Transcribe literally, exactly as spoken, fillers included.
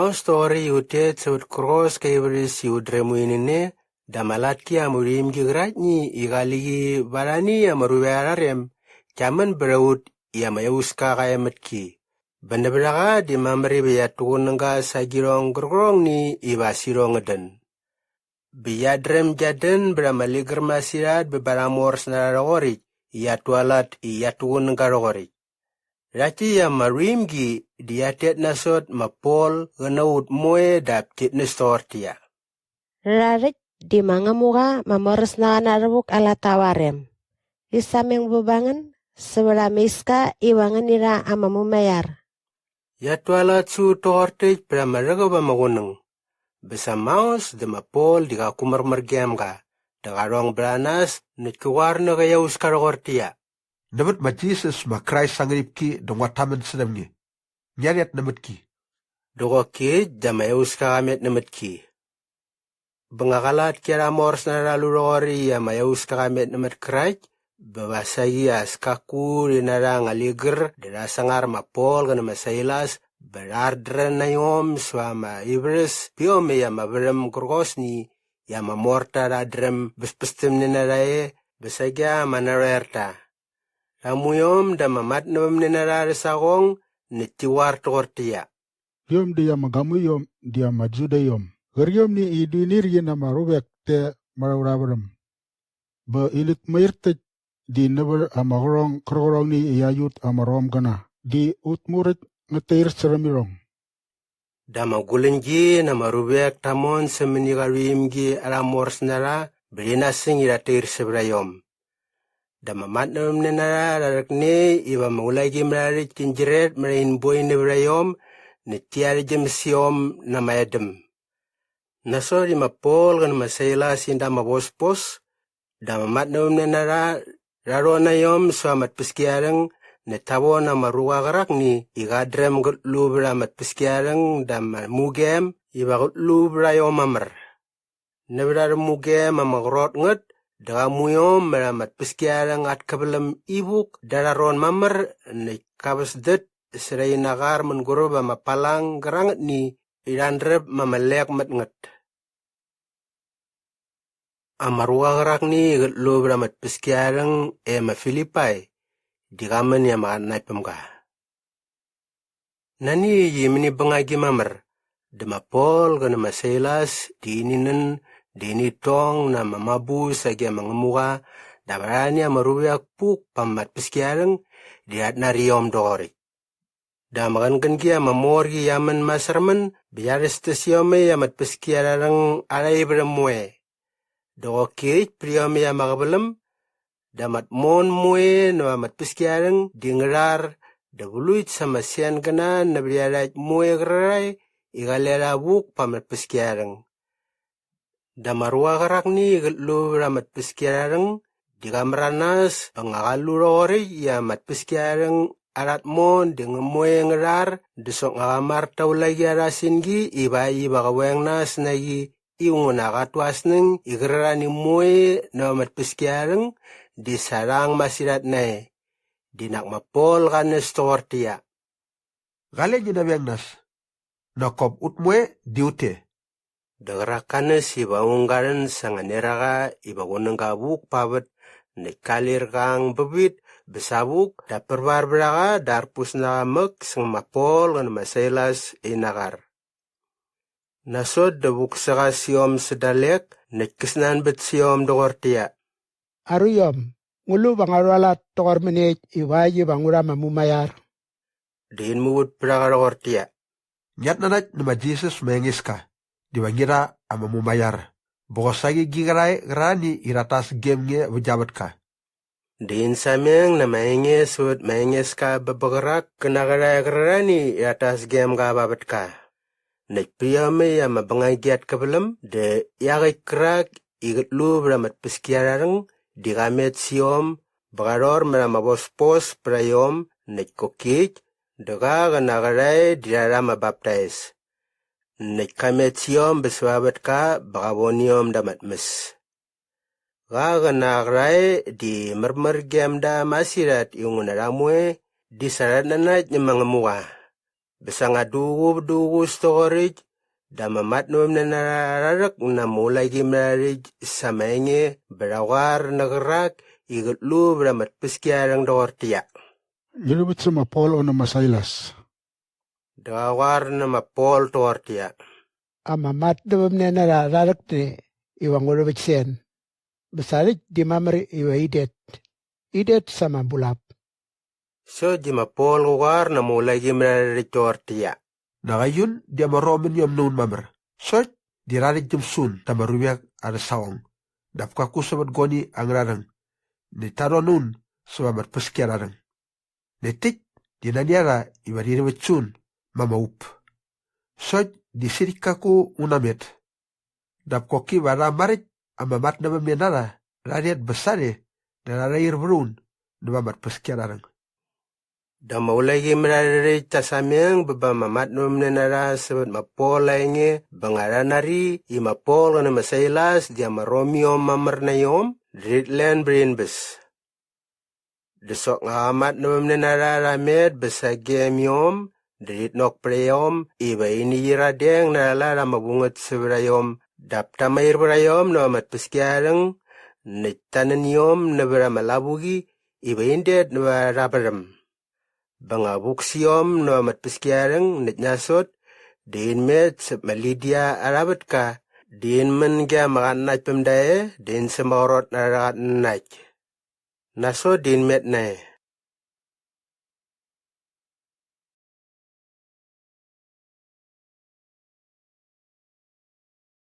Maos toqoräkt i ut tet sävät kärqos ka ivärhäs i ut dräm u ini ne dä ama latki ama urhiimgi qäraktni i qali qi va arhani ama ruvek arha rem kia män bät a ut i ama iauska qa e mät ki. Bä nävät a qa di mamär iva qiat tuqunäga sa agirhong gärqärhongni iva as irhong ngät dän. Bä qiat dräm gia dän bät ama ligär masirhat bä ba rha moräs na rha rhoqoräkt i qiat tualat i qiat tuqunäga rhoqoräkt. Rhakt täkt ama ruimgi di qiat tet nasot ma Pol qä na ut moe dap tit näs toqortäqyia, “Rhärha rhäkt di ma Ngämuqa ma Moräsnaqa na Rhävuk aa latta aa rem. Rhi sameng bä ba ngän sävät ama iska iva ngäni rha ama mumaiar.” Qiat tualat sä ut toqor täkt pät ama rhäqäp ama qunäng. Bä sa maos dä ma Pol di qaku märmär gem ga dä qa rhong bät a nas näkt kä qoar nä qä iauska rhoqortäqyia, “Nävät ma Jisas ma Krais aa ngärhipki dä nguat tamän särhäm nge. Ngia rhet nämät ki.” Dä qoki äkt dä ama iauska qa met nämät ki. Bä nga qa lat ki arha moräs na rha rha lu rhoqoräkt i ama iauska qa met nämät kärakt bä va saqi as kaku rhi narha anga ligär dä rha sangar ma Pol qä nä ma Sailas bä rha ardrän na iom säva ama ivärhäs pä iomäkt ama värhäm gärqosni i ama morta rhat dräm bäspästämne na rha e bä sage ama narhoerta. Rha muiom da ama matnävämne na rha arhä saqong näkt ti qoar toqortäqyia, “Rhiom däkt ama gamoiom di ama Judaiom gärqiomni i duini rhi na ama ruvek te mät aurha värhäm. Bä init mair täkt di nävät ama qärhong gärqärhongni i aiut ama Romgäna di ut muräkt ngät tair särhäm irhong.” Dä ama guläñgi na ama ruvek ta mon sämäni qa rhuimgi arha moräs na rha bä rhi nasäng i rhat tair sävät a iom. Dä ama matnävämne na rha rha rhäkne iva ama ulaqimärharhärhäkt ti jret mät aa inboi nävät a iom näkt ti arhäktgyäm sä iom na ama edäm. Nasot i ma Pol qä nä ma Sailas in da ama vospos dä ama matnävämne na rha rha rhon na iom säva ama tpäskiarharhäng näkt ta von ama ruqa qärakni i qat dräm gät lu vät ama tpäskiarharhäng da ama mugem iva qät lu vät a iom mamär. Nävät arhä mugem ama qrot ngät dä qa muiom mät ama tpäskiarharhäng at käväläm ivuk da arha ron mamär näkt ka väsdät särha ina qar mänguräp ama palang gärangätni i rha andräp ma ama lek mät ngät. Ama ruqa qärakni i qät lu vät ama tpäskiarharhäng e ma Filipai di qa män i ama qatnanaktpämga. Nani äkt i mäni bängagi mamär dä ma Pol qä nä ma Sailas di ini nän dä init tong na ama mabu sage ma Ngämuqa dap arhani ama ruvek puk pa ama tpäskiarharhäng di rhat nari iom doqoräkt. Dä ama qängängi ama mor qi qia män masärmän bä qia rhästäs iomäkt ama tpäskiarharhäng arha ivärhäm moe. Dä qoki äkt pät iomäkt ama qäväläm dä ama tmon moe näva ama tpäskiarharhäng di ngä rhar dä vluit sa ama sengäna nävät iarhakt moe qärarhae i qale rha vuk pa ama tpäskiarharhäng. Dä ama ruqa qärakni i qät lu vät ama tpäskiarharhäng di qa märanas bä nga qa lu rhoqoräkt i ama tpäskiarharhäng arha tmon di ngä moe ngä rhar dä soknga qa mar ta ulaqi arha singi ivakt iva qä veng nas na qi inguna qat tu aa snäng i qärarhani moe näva ama tpäskiarharhäng di sa rha ang masirhat nae. Di nak ma Pol qa näs toqortäqyia, “Qale ngi naveng nas. Nak kop ut moe di ut te.” Dä qärak ka näs iva aung ga rhän sa anga neraqa iva qunäga vuk pa vät näkt ka lir qa ang bä vit bä savuk dap pärvar vät a qa dä arpus na qa mäk säng ma Pol qä nä ma Sailas in naqar. Nasot dä vuk sä qa sä iom sä dalek näkt kä snanbät sä iom doqortäqyia, “Aruiom, ngu lu va ngua rhualat toqor mäniekt ivakt iva ngu rha ama mumaiar?” Dä in muvät pät a qa rhoqortäqyia, “Ngiat nanakt nä ma Jisas ma Engeska diva ngi rha ama mumaiar bä qosaqi gi qärhae qärarhani i rhat tas gem nge vä gia vätka.” Dä in sameng na ama enge sävät ma Engeska bä bä qärak kä na aa qärhae qärarhani i rhat tas gem ga va aa vätka. Näkt pät iomäkt ama bängagi at käväläm dä iaqäkt kärak i qät lu vät ama tpäskiarharhäng di qa met sä iom bä qa rhor mät ama vospos pät a iom näkt kokiäkt dä qa qä na aa qärhae di rha rha ama baptais. Näkt ka met sä iom bä säva aa vätka bä qa von iom da ama tmäs. Qa qä na aa qärhae di märmär gem da masirhat inguna rha moe di sa rhat nanakt nä ma Ngämuqa. Bä sa nga duqup duququs toqoräkt dä ama matnävämne na rha rha rhäk na ama ulaqimärharhärhäkt sa ama enge bä rha qoar nä qärak i qät lu vät ama tpäskiarharhäng doqortäqyia, “Ngi rhäväkt sä ma Pol qä nä ma Sailas.” Dä qa qoar nä ma Pol toqortäqyia, “Ama matnävämne na rha rha rhäk ne iva ngu rhäväkt sä en. Bä sa rhäkt di mamär iva in det. In det sa ama bulap.” Sokt di ma Pol qä qoar na ama ulaqimärharhärhäkt toqortäqyia, “Nak aiun di ama Romiom na un mamär sokt di rha rhäktgyäm sä un da ama ruvek arhä saqong dap kaku sävät guani angärha rhäng. Näkt ta rhon na un säva ama tpäski arha rhäng. Näkt täkt di nani a rha iva rhi rhäväkt sä un ma ama up. Sokt di särhäkt kaku un namet. Dap koki va rha maräkt ama matnävämne na rha rha rhet bä sarhe dä rha rhair vät a un näva ama tpäski arha rhäng.” Dä ama ulaqimärharhärhäkt ta sameng bä ba ama matnävämne na rha sävät ma Pol aa enge bä nga rha nari i ma Pol qä nä ma Sailas di ama Romiom mamär na iom dä rhit len bät in bäs. Dä soknga qa matnävämne na rha rha met bä sagem iom dä rhit nok pät a iom iva ini qyiradeng na arha lat ama vu ngät sävät a iom dap ta mair vät a iom näva ama tpäskiarharhäng näkt ta nän iom nävät ama lavuqi iva in det näva arha värhäm. Bä nga vuk sä iom näva ama tpäskiarharhäng näkt nasot dä in met säp ma Lidia arha vätka dä in män ge ama qatnanaktpämda e dä in sämaqrot na arhä qatnanakt. Nasot dä in met nae